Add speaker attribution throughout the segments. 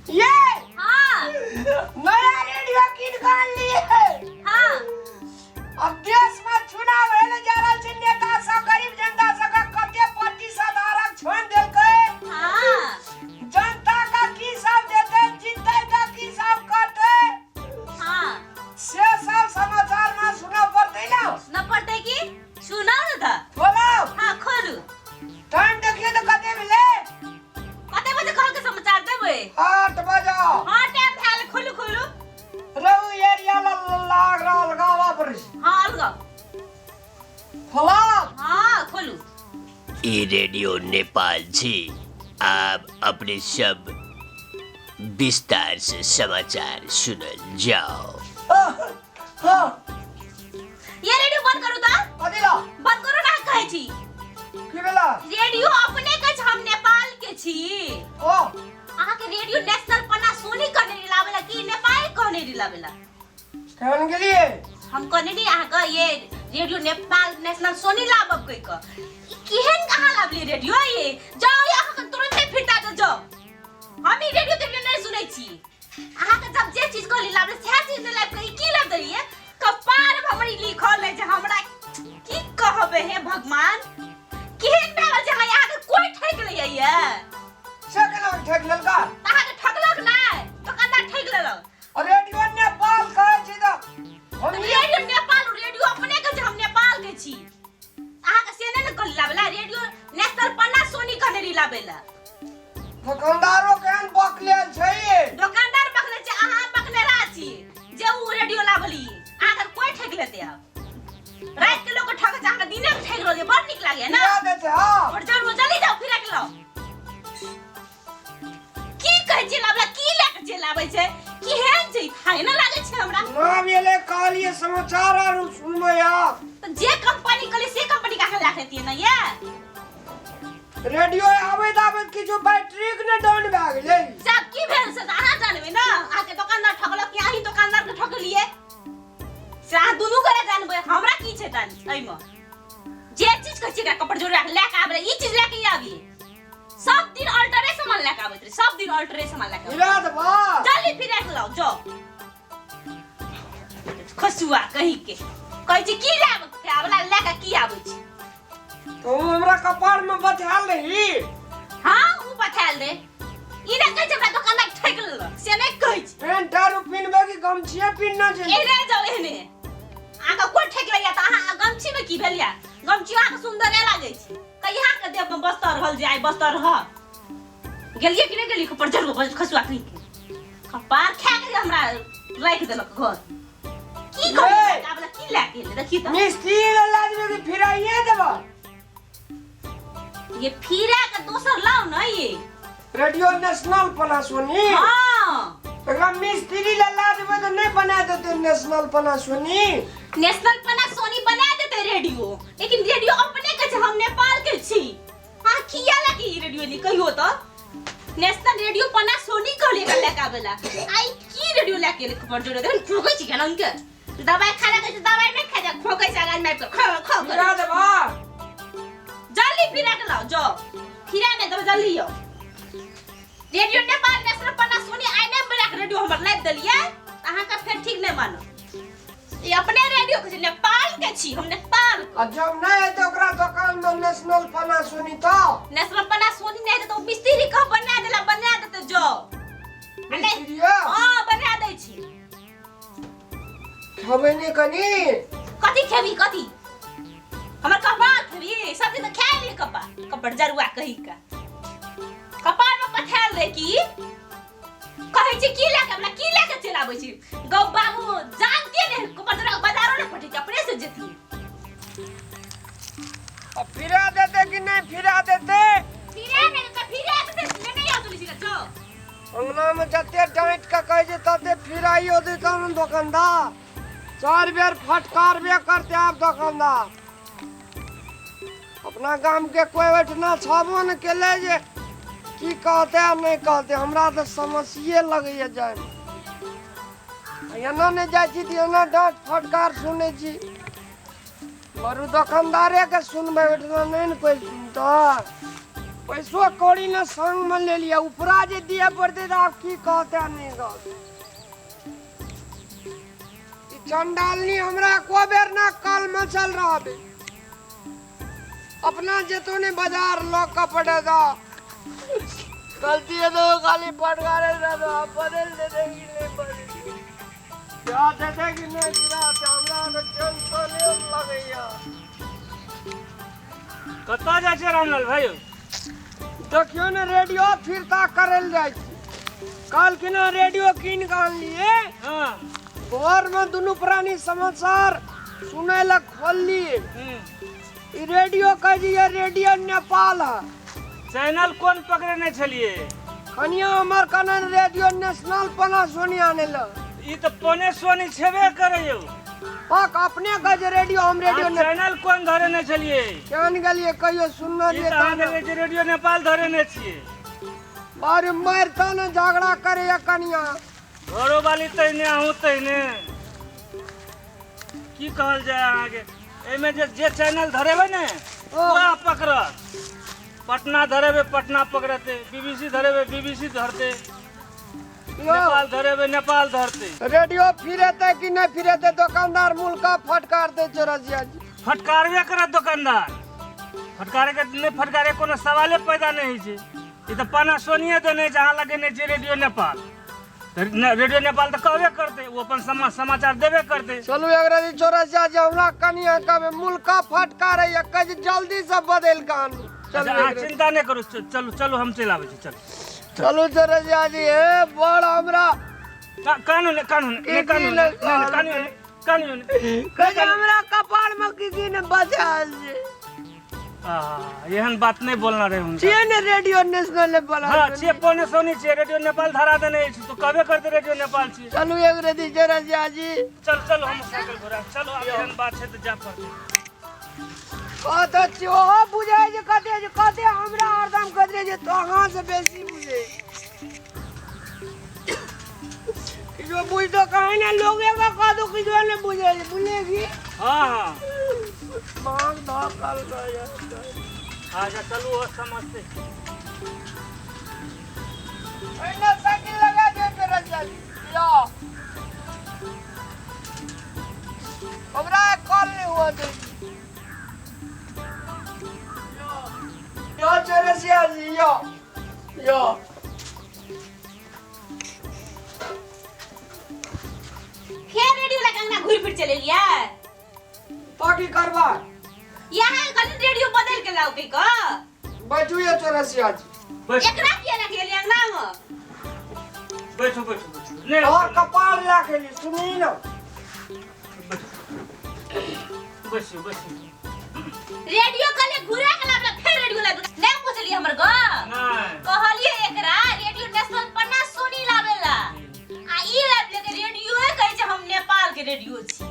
Speaker 1: ये
Speaker 2: हाँ
Speaker 1: नया रेडियो कीन के आनलियै।
Speaker 2: हाँ
Speaker 1: अब देश में चुनाव होय जा रहल छै, नेता सब गरीब जनता सबके कते प्रतिशत आरक्षण देलकै,
Speaker 2: हाँ
Speaker 1: जनता का की सब देतै, जीतै तऽ की सब करतै,
Speaker 2: हाँ
Speaker 1: से सब समाचार में सुनऽ पड़तै ने।
Speaker 2: न पड़तै की? सुनाउ ने तऽ।
Speaker 1: बोलो।
Speaker 2: हाँ खोलू।
Speaker 1: टाइम देखिए तो कते भेलै।
Speaker 2: कते बजे कहल के समाचार देबै?
Speaker 1: 8 बजे।
Speaker 2: हाँ टाइम भेल, खोलू खोलू।
Speaker 1: रहू एरिया लाग रहल गावा पर।
Speaker 2: हाँ अलगाव।
Speaker 1: खोला।
Speaker 2: हाँ खोलू।
Speaker 3: ई रेडियो नेपाल छी, आप अपने सब विस्तार से समाचार सुनल जाओ।
Speaker 1: हाँ
Speaker 2: ये रेडियो बंद करू तऽ।
Speaker 1: कथी ला?
Speaker 2: बंद करू ना कहै छी।
Speaker 1: की भेला?
Speaker 2: रेडियो अपने के छी, हम नेपाल के छी।
Speaker 1: ओ
Speaker 2: अहाँ के रेडियो नेशनल पन्ना सोनी कहने रही लाबेला कि नेपाल कहने रही लाबेला?
Speaker 1: केहन गेलियै?
Speaker 2: हम कहने रही अहाँ के ये रेडियो नेपाल नेशनल सोनी लाबब कहि के। ई केहन अहाँ लाबली रेडियो? ये जाओ, ये अहाँ के तुरंते फिरता दे जाओ। हम ई रेडियो तेडियो नहीं सुनै छी। अहाँ के जब जे चीज कहली लाबले सएह चीज नहि लाबि के ई की लाबि देलियै? कपार पर हमर ई लिखल अछि, हमरा की कहबै हे भगवान, केहन भए गेल छै अहाँ के कोई ठकि लैया ये?
Speaker 1: से केना ठकि लेलका?
Speaker 2: अहाँ के ठकलक नहि, दोकानदार ठकि लेलक।
Speaker 1: रेडियो नेपाल कहै छी तऽ हम
Speaker 2: रेडियो नेपाल रेडियो अपने के छै, हम नेपाल के छी। अहाँ के से नहि ने कहली लाबेला, रेडियो नेशनल पन्ना सोनी कहने रही लाबेला।
Speaker 1: दोकानदारो केहन बकलेल छै ये?
Speaker 2: दोकानदार बकले छै, अहाँ बकले रहा छी जे उ रेडियो लाबली। अहाँ के कोई ठकि लेते? आब रात के लोग ठकै छै, अहाँ के दिने के ठकि रहल छै। बड़ नीक लागैया ना?
Speaker 1: किया दै छै? हाँ
Speaker 2: और जरूर जल्दी जाओ, फिर के लाओ। की कहै छी लाबला, की लए के चलि आबै छै? केहन छै थाहे ने लागै छै हमरा।
Speaker 1: नाम एलै, कहलियै समाचार आर सुनबै आब।
Speaker 2: तऽ जे कंपनी कहलियै से कंपनी के अहाँ लए के एतियै ने ये?
Speaker 1: रेडियो आबैत आबैत किछु बैटरीक ने डाउन भए गेलै।
Speaker 2: सब की भेल से तऽ अहाँ जानबै ने। अहाँके दोकानदार ठकलक कि अहीं दोकानदार के ठकलियै से अहाँ दुनू गोरे जानबै, हमरा की छै तन एहिमे। जे चीज कहै छियै एकरा कपड़ जोड़ा लए के आबै, ई चीज लए के आबी। सब दिन अल्टरे सामान लए के आबैत रहे, सब दिन अल्टरे सामान लए के आबैत।
Speaker 1: फिरा देबा।
Speaker 2: जल्दी फिरा के लाओ जाओ। खसुआ कहीं के कहै छी की लाब के आबला, लए के की आबै छी?
Speaker 1: तू हमरा कपार में बथायल रही।
Speaker 2: हाँ उ बथायल रे, ई ने कहै छै हमरा दोकानदार ठकि लेलक से नहि कहै छी।
Speaker 1: पेंट आर पिनबे कि गमछिए पिनना छै?
Speaker 2: एहने जाओ एहने। अहाँके कोइ ठकि लैया तऽ अहाँ गमछी में की भेल या? गमछी अहाँके सुन्दरे लागै छै। कहिया के देह में बस्तर रहल जे आइ बस्तर रह गेलियै कि नहि गेलियै? कपर जरूर खसुआ कहीं के कपार खा के हमरा राखि देलक घर। की कहै आबला, की लए के एलै देखी तऽ।
Speaker 1: मिस्त्री ले लाजमे कि फिराइए देबा?
Speaker 2: ये फिरा के दोसर लाओ ना ये
Speaker 1: रेडियो नेशनल पनासोनी।
Speaker 2: हाँ
Speaker 1: एकरा मिस्त्री ले लाजमे तऽ नहि बना देतै नेशनल पनासोनी?
Speaker 2: नेशनल पनासोनी बना देतै रेडियो, लेकिन रेडियो अपने के छै, हम नेपाल के छी। हाँ किया लए के ई रेडियो ली कहियो तऽ? नेशनल रेडियो पनासोनी कहलियै एकरा लए के आबेला, आ ई की रेडियो लए के एलै? खबर जोड़े देखन खोकै छी केना उनके। दवाई खा ले कहै छै, दवाई नहि खा जा, खोकै छै आगाँ मारि कऽ खो खो कर।
Speaker 1: फिरा देबा।
Speaker 2: जल्दी फिरा के लाओ जाओ, फिरा नहि देबै जल्दी यौ। रेडियो नेपाल नेशनल पनासोनी आइ नहि बना के रेडियो हमर लाबि देलियै तऽ अहाँके फेर ठीक नहि मानब। ई अपने रेडियो के छै, नेपाल के छी हम, नेपाल के।
Speaker 1: आ जब नहि हेतै ओकरा दोकान में नेशनल पनासोनी तऽ?
Speaker 2: नेशनल पनासोनी नहि हेतै तऽ ओ मिस्त्री कह बना देला, बना देतै जाओ। आ नहि
Speaker 1: मिस्त्रीया?
Speaker 2: हाँ बना दै छी।
Speaker 1: खेबै नहि कनी?
Speaker 2: कथी खेबी? कथी हमर कपार खेबी? सब दिन तऽ खाय लिए कपार, कपड़ जरुआ कही का कपार में पठायल रे। की कहै छी की लए के हमरा, की लए के चलि आबै छी? गौ बाबू जानते ने कपड़ जरुआ बाजारो ने पठै छी, अपने से जेतियै।
Speaker 1: आ फिरा देतै कि नहि फिरा देतै?
Speaker 2: फिरा नहि देतै, फिरा देतै लेने आउ चलि छी जाओ।
Speaker 1: अंगना में जते डांट के कहै छै तते फिराइयो देतौ ने दोकानदार। चारि बेर फटकारबे करते आब दोकानदार। अपना गाम के कोई ओहिठिना छबो ने केलै जे की कहते आ नहि कहते। हमरा तऽ समस्ये लगैया जायमे, एना नहि जाइ छी तऽ एना डाँट फटकार सुनै छी। बरू दोकानदारे के सुनबै, ओहिठिना नहि ने कोइ सुनतै। पैसो कौड़ी ने संग में ले लिया, उपरा जे दिए पड़ते तऽ आब की कहते आ नहि कहते। ई चंडालनी हमरा को बेर ना कल में चल रहबे, अपना जेतो ने बाजार लऽ कऽ पड़े दा गलती है तो खाली फटकारे दे दो, आप बदल दे देगी नहीं बदल क्या दे देगी नहीं गिरा ते हमरा तो टेंशन लगैया।
Speaker 4: कतऽ जाइ छियै रामलाल भाई?
Speaker 1: देखियौ ने रेडियो फिरता करै लए जाइ छी। काल्हि ना रेडियो कीन कऽ आनलियै।
Speaker 4: हाँ।
Speaker 1: घरमे दुनू प्राणी समाचार सुनै लए खोललियै। ई रेडियो कहै छै ये रेडियो नेपाल है।
Speaker 4: चैनल कोन पकड़ने छलियै?
Speaker 1: कनिया हमर कने रेडियो नेशनल पना सोनी आने ल।
Speaker 4: ई तऽ पने सोनी छेबे करै यौ।
Speaker 1: पाक अपने कहै छै रेडियो, हम रेडियो
Speaker 4: अहाँ चैनल कोन धरेने छलियै?
Speaker 1: केहन गेलियै कहियो सुनने
Speaker 4: ई
Speaker 1: रहियै
Speaker 4: तऽ अहाँ
Speaker 1: तहन।
Speaker 4: देखै छियै रेडियो नेपाल धरेने छियै।
Speaker 1: अरे मारिता ने झगड़ा करैया कनिया।
Speaker 4: घरो वाली तहिने अहूँ तहिने। की कहल जाय अहाँके, एहिमे जे जे चैनल धरेबै ने वएह पकड़त। पटना धरेबै पटना पकड़तै, बीबीसी धरेबै बीबीसी धरतै, नेपाल धरेबै नेपाल धरतै।
Speaker 1: रेडियो फिरेतै कि नहि फिरेतै दोकानदार मुलका फटकार दै छै रजिया जी।
Speaker 4: फटकारबे करत दोकानदार, फटकारे के नहि फटकारे कोनो सवाले पैदा नहि होइ छै। ई तऽ पाना सोनिए देने छै, अहाँ लगेने छियै रेडियो नेपाल, रेडियो नेपाल तऽ कहबे करतै, ओ अपन समाचार देबे करतै।
Speaker 1: चलू एक चौरसिया जी हमरा कनिया कहबै मुलका फटकारे या कहै छै जल्दी से बदलि कऽ आनू। चलू
Speaker 4: अहाँ चिंता नहि करू, चलू चलू हम चलि आबै छी। चलू
Speaker 1: चलू चौरसिया जी। हे बड़ हमरा
Speaker 4: कानू ने कानू ने कानू ने कानू ने कानू ने
Speaker 1: कहै छै हमरा कपार मे किसी ने बचायल छै।
Speaker 4: एहन बात नहीं बोलना रहे हुनका।
Speaker 1: छियै ने रेडियो नेशनल वाला।
Speaker 4: हाँ छियै, पौने सोनी छियै, रेडियो नेपाल धरा देने अछि तो कहबे करते रेडियो नेपाल छियै।
Speaker 1: चलू एक रेडी चौरसिया जी।
Speaker 4: चल चल हम साइकिल घोड़ा चलो, आब एहन बात छै तऽ जाय पड़तै।
Speaker 1: कहते छियै ओहो बुझै छै कते जे कते हमरा हरदम कहैत रहै छै तो अहाँ से बेसी बुझै किछो बुझतो कहीं ने लोग एगो कह दो किछो नहि बुझै छै, बुझेगी।
Speaker 4: हाँ हाँ
Speaker 1: मांग धऽ कल गया।
Speaker 4: अच्छा चलू ओ समझते।
Speaker 1: पहिने साइकिल लगा दे चौरसिया जी। या हमरा कॉल नहीं हुआ दे। यो चौरसिया जी यो यो
Speaker 2: फेर रेडियो लगा अंगना घुरि फिर चले लिया।
Speaker 1: तो की करबा?
Speaker 2: यहाँ कनी रेडियो बदल के लाओ के का
Speaker 1: बैठू ये चौरसिया जी।
Speaker 2: एकरा किया रख लेली अंगना में?
Speaker 4: बैठो बैठो बैठो। नहीं
Speaker 1: और कपाल राख ली सुनी ना।
Speaker 4: बैठो बैठो।
Speaker 2: रेडियो कले घुरा के लाबला फेर रेडियो लाबला नहीं पूछली हमर ग।
Speaker 4: नहीं
Speaker 2: कहलिए एकरा रेडियो नेशनल पन्ना सोनी लाबेला आ ई लाबले के रेडियो कहै छै हम नेपाल के रेडियो छी।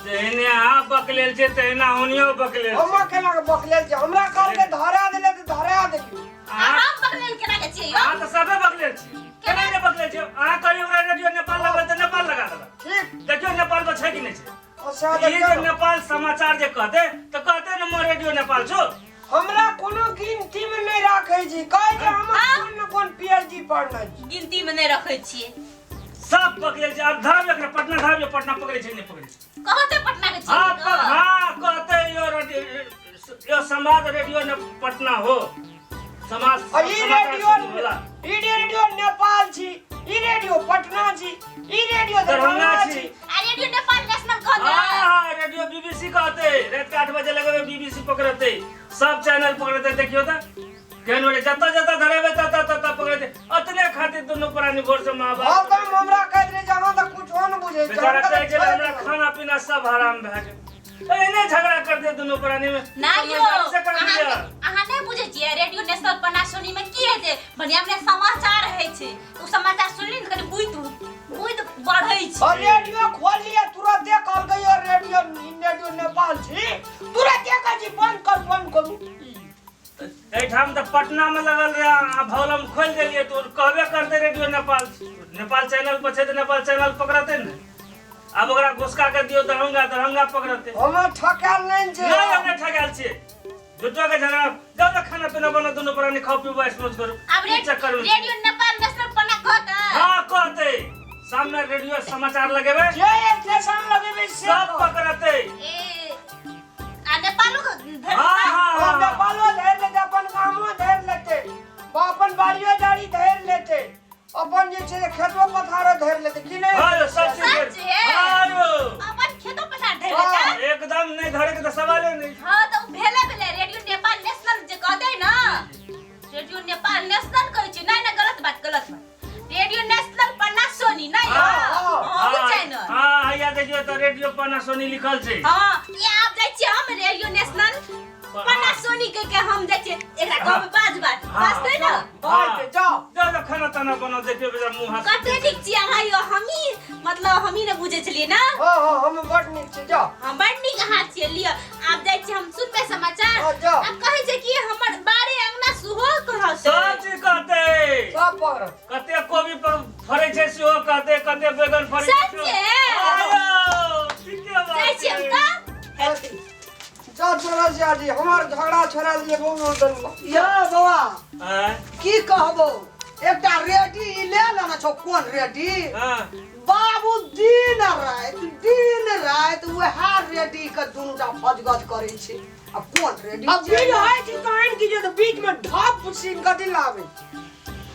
Speaker 4: जहिने अहाँ बकलेल छै तहिना ओनियो बकलेल।
Speaker 1: हम केना के बकलेल छै? हमरा कहल के धरा देले तऽ धरा देली।
Speaker 2: हम बकलेल केना के छियै?
Speaker 4: अहाँ तऽ सबे बकलेल छी। केना ने बकलेल छी? अहाँ कहलियै ओकरा रेडियो नेपाल लगबै तऽ नेपाल लगा देलक।
Speaker 1: ठीक
Speaker 4: देखियौ नेपाल पर छै कि नहि छै।
Speaker 1: ई
Speaker 4: जे नेपाल समाचार जे कहते तऽ कहते ने मोर रेडियो नेपाल छौ।
Speaker 1: हमरा कोनो गिनती में नहि राखै छी, कहै छै हम कोन न कोन पीएचडी पढ़ने छी।
Speaker 2: गिनती में नहि रखै छियै।
Speaker 4: सब पकड़े छै। आब धरब एकरा पटना धरब, पटना पकड़े छै नहि पकड़े छै?
Speaker 2: कहते पटना के छियै।
Speaker 4: हां हां कहते यो रेडियो यो समाज रेडियो ने पटना हो समाज।
Speaker 1: ई रेडियो ई रेडियो नेपाल छी, ई रेडियो पटना छी, ई रेडियो दरभंगा छी,
Speaker 2: आ रेडियो नेपाल नेशनल कहते।
Speaker 4: हां हां रेडियो बीबीसी कहते। रात के 8 बजे लगेबे बीबीसी पकड़ते, सब चैनल पकड़ते। देखियो त केहन बड़े जता जता धरेबे तता तता पकड़ते। अतने खातिर दुनू प्राणी भोर से मां बाप।
Speaker 1: हरदम हमरा कहैत रहे जे अहाँ तऽ कुछो नहि बुझै छी।
Speaker 4: बेचारा कहै छै हमरा खाना पीना सब हराम भए गेल। एहने झगड़ा कर दे दुनू प्राणी में।
Speaker 2: ना यो अहाँ नहि बुझै छियै रेडियो नेशनल पन्ना सोनी में की होइ छै? बढ़िया बढ़िया समाचार होइ छै, ओ समाचार सुनली ने कनि बुद्धि बुद्धि बढ़ै छै।
Speaker 1: और रेडियो खोललियै तुरंते कहलकै यो रेडियो रेडियो नेपाल छी, तुरंते कहै छी बंद कर बंद करू।
Speaker 4: एहिठाम तऽ पटना में लगल रहे आ भौलम खोलि देलियै तऽ कहबे करते रेडियो नेपाल नेपाल चैनल पर छै तऽ नेपाल चैनल पकड़तै ने। आब ओकरा घुसका के दियौ दरभंगा, दरभंगा पकड़तै।
Speaker 1: हम ठकायल नहि छै।
Speaker 4: नहि हम नहि ठकायल छियै। झूठो के झगड़ा। जाओ ना खाना पीना बना, दोनों प्राणी खाओ पीबो ऐश मौज करू।
Speaker 2: आब
Speaker 4: की चक्कर में?
Speaker 2: रेडियो नेपाल नेशनल पन्ना कहत।
Speaker 4: हाँ कहते, सामने रेडियो समाचार लगेबे,
Speaker 1: जे स्टेशन लगेबै से
Speaker 4: सब पकड़ते।
Speaker 2: ए आ नेपालो के धरि।
Speaker 4: हाँ हाँ
Speaker 1: हाँ,
Speaker 4: हाँ।
Speaker 1: नेपालो धरि लेतै, अपन गामो धरि लेतै, अपन बाड़ियो झाड़ी धरि लेतै, अपन जे छै खेतो पथारो धरि लेतै कि नहि?
Speaker 4: हाँ यो, सब चीज
Speaker 2: सच है।
Speaker 4: हाँ यो।
Speaker 2: अपन खेतो पथार धरि
Speaker 1: हाँ।
Speaker 2: लेतै।
Speaker 4: एकदम नहीं धरे के तो सवाले नहीं।
Speaker 2: हाँ तऽ ओ भेले भेले रेडियो नेपाल नेशनल जे कहतै न, रेडियो नेपाल नेशनल कहै छै। नहि नहि, गलत बात, गलत बात। रेडियो नेशनल पन्ना सोनी नहि?
Speaker 4: हाँ,
Speaker 2: हाँ हाँ, ओ चैनल।
Speaker 4: हाँ हैया देखियो तो रेडियो पन्ना सोनी लिखल छै।
Speaker 2: हाँ, ये आब जाइ छियै हम रेडियो नेशनल पन्ना सोनी कह के हम जाइ छियै एकरा कहबै बाज बात।
Speaker 4: हाँ।
Speaker 2: बाजतै न?
Speaker 1: बाजतै, जाओ।
Speaker 4: जाओ जाओ, खाना ताना बनाओ। देखियो बेचारा मुंह हाथ।
Speaker 2: कते नीक छियै अहाँ यौ। हमही मतलब हमही ने बुझै छलियै न।
Speaker 1: हाँ हाँ, हम बड नीक छी, जाओ।
Speaker 2: हम बड़ नीक अहाँ छियै। लिअ, आब जाइ छियै हम सुनबै समाचार।
Speaker 1: हाँ, जाओ।
Speaker 2: आ कहै छै कि हमर बारे अंगना सेहो कहतै।
Speaker 4: सब चीज कहते।
Speaker 1: सब पकड़त।
Speaker 4: कते कोबी फरै छै सेहो कहते, कते बैगन फरै छै
Speaker 2: सच
Speaker 4: सेहो।
Speaker 2: है?
Speaker 4: हाँ यौ, ठीके बात
Speaker 2: जाइ छियै हम
Speaker 4: छै।
Speaker 2: तऽ।
Speaker 1: जाओ छोड़ा जी, हमर झगड़ा छोड़ा दिए बहुत धन्यवाद।
Speaker 5: यौ बौआ।
Speaker 4: आँय?
Speaker 5: की कहबो, एकटा रेडी ई ले लेने छौ, कोन रेडी?
Speaker 4: हाँ।
Speaker 5: बाबू दिन राति दिन राति वएह रेडी के दुनूटा फजगज करै छै। आब कोन रेडी?
Speaker 1: अब बीच होइ छै तहन की जे बीच में ढप सीन कथी लाबै?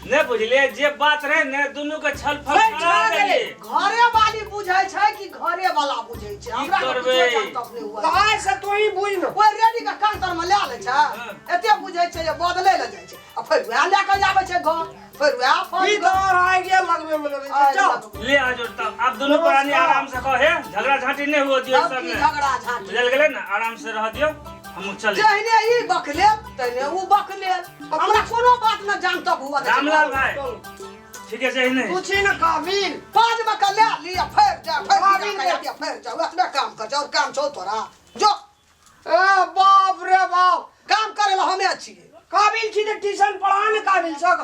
Speaker 4: नहीं बुझलिए जे बात रहे ने, दुनू के छल फल
Speaker 1: फेर
Speaker 4: करा
Speaker 1: छला
Speaker 4: देलिए।
Speaker 1: गेलै।
Speaker 5: घरे वाली बुझै छै कि घरे वाला बुझै छै, हमरा तऽ
Speaker 4: करबै?
Speaker 5: किछो जानतब नहि हुआ।
Speaker 1: तऽ आइ से तू ही बुझ न।
Speaker 5: ओहि रेडी के कान तर में लए लै छै।
Speaker 4: हाँ।
Speaker 5: एते बुझै छै जे बदलै लए जाइ छै आ फेर वएह लए कऽ आबै छै घर, फेर वएह फल।
Speaker 1: ई तऽ और आगे लगबे में लगै छै, जाओ।
Speaker 4: ले आ जो तब आप दोनों प्राणी आराम से कहे, झगड़ा झांटी नहीं हुआ दियो
Speaker 5: तब
Speaker 4: सब
Speaker 5: की
Speaker 4: में।
Speaker 5: झगड़ा झांटी?
Speaker 4: बुझल गेलै ने? आराम से रह दियो, हम चले।
Speaker 5: जहने ई बकलेल तहने ऊ बकलेल, हमरा कोनो बात न जानतब हुआ दै छै।
Speaker 4: रामलाल भाई ठीक है, सही नहीं?
Speaker 1: तू छी न काबिल।
Speaker 5: पाँच में के ले लिअ, फेर जा, फेर
Speaker 1: काबिल
Speaker 5: गिरा के
Speaker 1: के।
Speaker 5: आबिया, फेर जा, एतबे काम कर जा, और काम छौ तोरा? जो।
Speaker 1: ए बाप रे बाप।
Speaker 5: काम करे ला हमे छियै।
Speaker 1: काबिल छी तऽ ट्यूशन पढ़ा ने काबिल सक।